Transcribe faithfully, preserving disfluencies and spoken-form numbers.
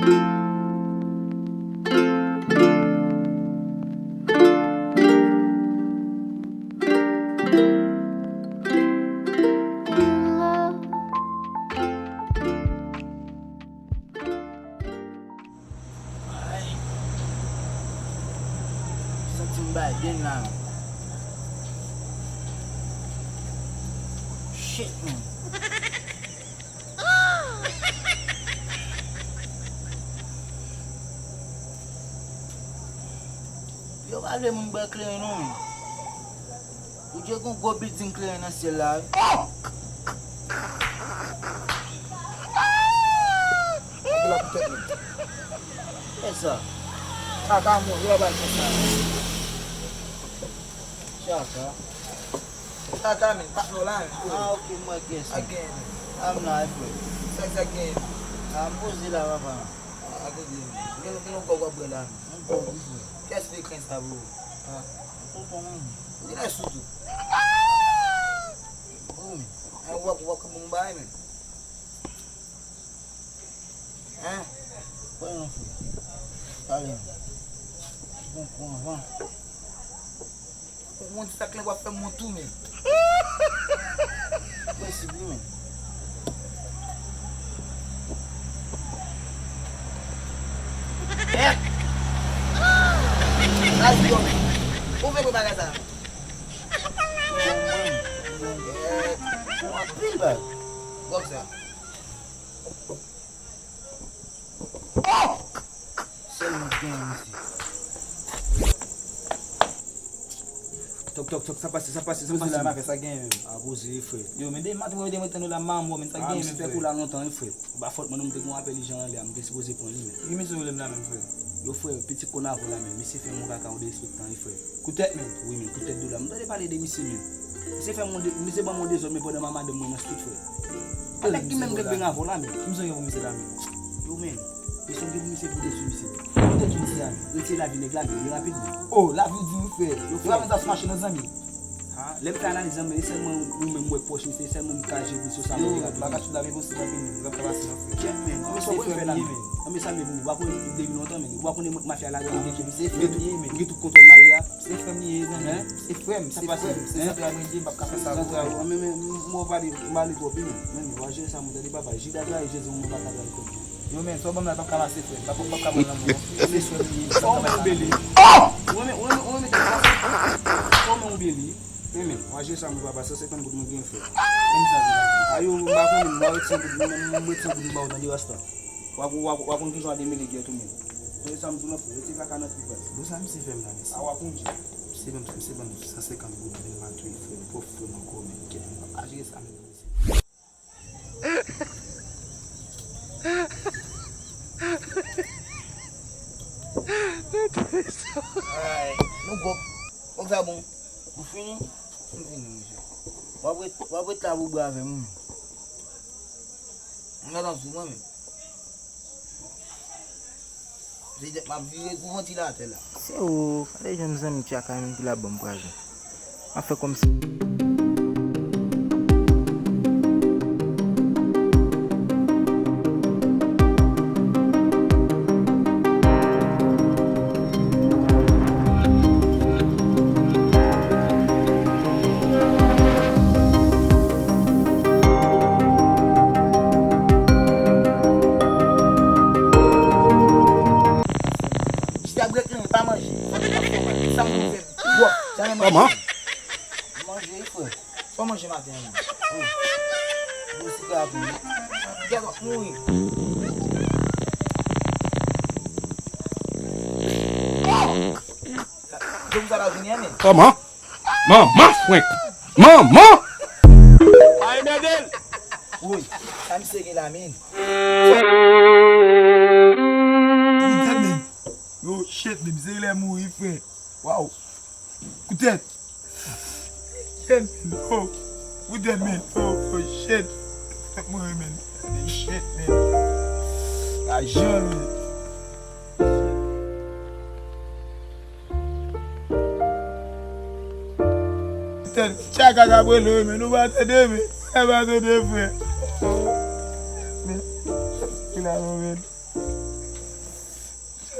Ay. Santi m bay den la. Shit, man. Yo pa vle moun bwè kleren non, men. Ou dwe gen yon gwo bilding kleren nan syèl la, wi. Epi la poutèt li. Fè sa. Kaka mwen, yo pa fè sa. Kaka. Kaka, men, pa fè w la, men. Ah, ok, mwen guess, man. Again. I'm live, bro. Sa, sa, again. Ah, m poze la, papa. Ah, again. Gen, gen yon kòb w ap bwè la, men. Yon kòb, wi, frè. Kiyès ki ekri sa pou ou? Ah. Tonton, man. Ou gen lè sou tou. Wi, men. Ay, w ap, w ap konprann yon bagay, men. Hein? Pale non, frè. Pale non. Bon, pran van. Ou konn sa k lè w ap fè m wont tou, men. Posib, wi, men. Eh! Let's go. Ou fè bagay sa? Bon, bon, bon. Eh, bon, anpil bag. Bòk sa. Sèl mwen ki genyen, mesye. Tòk, tòk, tòk, sa pase, sa pase, sa pase. Poze la, m a fè sa genyen menm. A poze, frè. Yo, men de maten, mwen te mete nou la, manman, men sa genyen menm, frè. Ou la lontan, wi, frè. Ou pa fòt mwen non, m te gen yon apèl ijan anlè a, m te sipoze pran li, men. Ki mesye ou rele m la menm, frè? Yo, frè, pitit konn avè w la, men. Mesye fè m yon kaka, yon derespektan, wi, frè. Koutèt, men. Wi, men, koutèt dou la. M tande pale de misye, men. Misye fè m yon de-, misye ban m yon dezòd, men pandan m a madanm mwen nan street, frè. Anlè ki menm gen beng avè w la, men. Ki misye gen pou misye la, men? Yo, men. Mesye, gen pou misye pou de sou misye. Kote ki misye a, men? Retire lavi nèg la, men. Li rapid, men. Oh, lavi w di wi, frè. Yo, frè. Yo, frè. Yo, sa mache nan zanmi. Ha? Lè m fè analiz lan, men, e sèlman ou menm m wè pwòch misye, e sèlman m ka jere misye sa mwen rapid. Yo, bagay sou lavi posib rapid, men. Sa pa fasil, non, frè. Kèt, men. Anben, sa w pral fè la, men? Anben, sa m ye pou ou. Ou pa konnen depi lontan, men. Ou pa konnen mafya la, men. Misye fè m ye, men. Ou gen tout kontwòl mari a. Se frè m li ye, zanmi. Hein? Se frè m, se frè m. Sa pase, se zantray mwen li ye, m p ap ka fè sa pou ou. Zantray, mwen menm, mwen pale, m pale twòp, wi, men. Men, w a jere sa, mwen, tande, papa. Jida trayi Jezi, mwen pa ka trayi kòm mwen. Yo, men, sa w ban m la, l p ap ka pase, frè m. M p ap, m p ap ka pran nan men w. Se frè m li ye. Sa w ban m, Beli? Ou renmen, ou renmen, ou renmen tèt pase? Sa w renmen, Beli? Men, men, w a jere sa, mwen, papa. San senkant goud mwen gen, frè. Menm sa, Beli. Ayo, m pa konnen, m ret san goud, mwen, mwen ret san goud, m ba w, tande, rasta. W a, w a, w a konn kijan w a demele gèt ou menm. Tande sa m di w non, frè, retire kaka nan trip la. Bon, sa misye fè m la, mesye? A, w a konn di. Misye ban m, misye ban m san senkant goud, men m al touye frè m, pwòp frè m ankò, men kèt m pa ka jere sa menm, mesye. Ay, nou gwòp. Kòk sa bon. Ou fini? M fini, mesye. W ap ret, w ap ret la pou bwè avè m. M gentan sou mwen menm. Se dèt m ap vire kou vantilatè la. Se ou, gade jan m zanmi tchaka menm ki la ban m pwazen. M ap fè kòmsi. Chita brek lan, pa manje. Fò nou pa fè mal. Sa moun fè bwòp. Janm manje. Kòman? Manje, wi, frè. Sa w manje maten an menm? Bon, siga tou, wi. Gèt w ap mouri. Jodi sa la vini, men. Kòman? Manman frenk! Manman! Ay, mède l! Woy, sa misye gen la, men. Yo, shit, men, misye lè mouri, frè. Waw. Koutèt. Shit, men, oh. Koutèt, men, oh, oh, shit. Koutèt mouri, men. Shit, men. Ajan, men. Tèt, tchaka k ap rele w, men nou pa tande, men. Frè pa tande, frè. Men, ki la, non, men.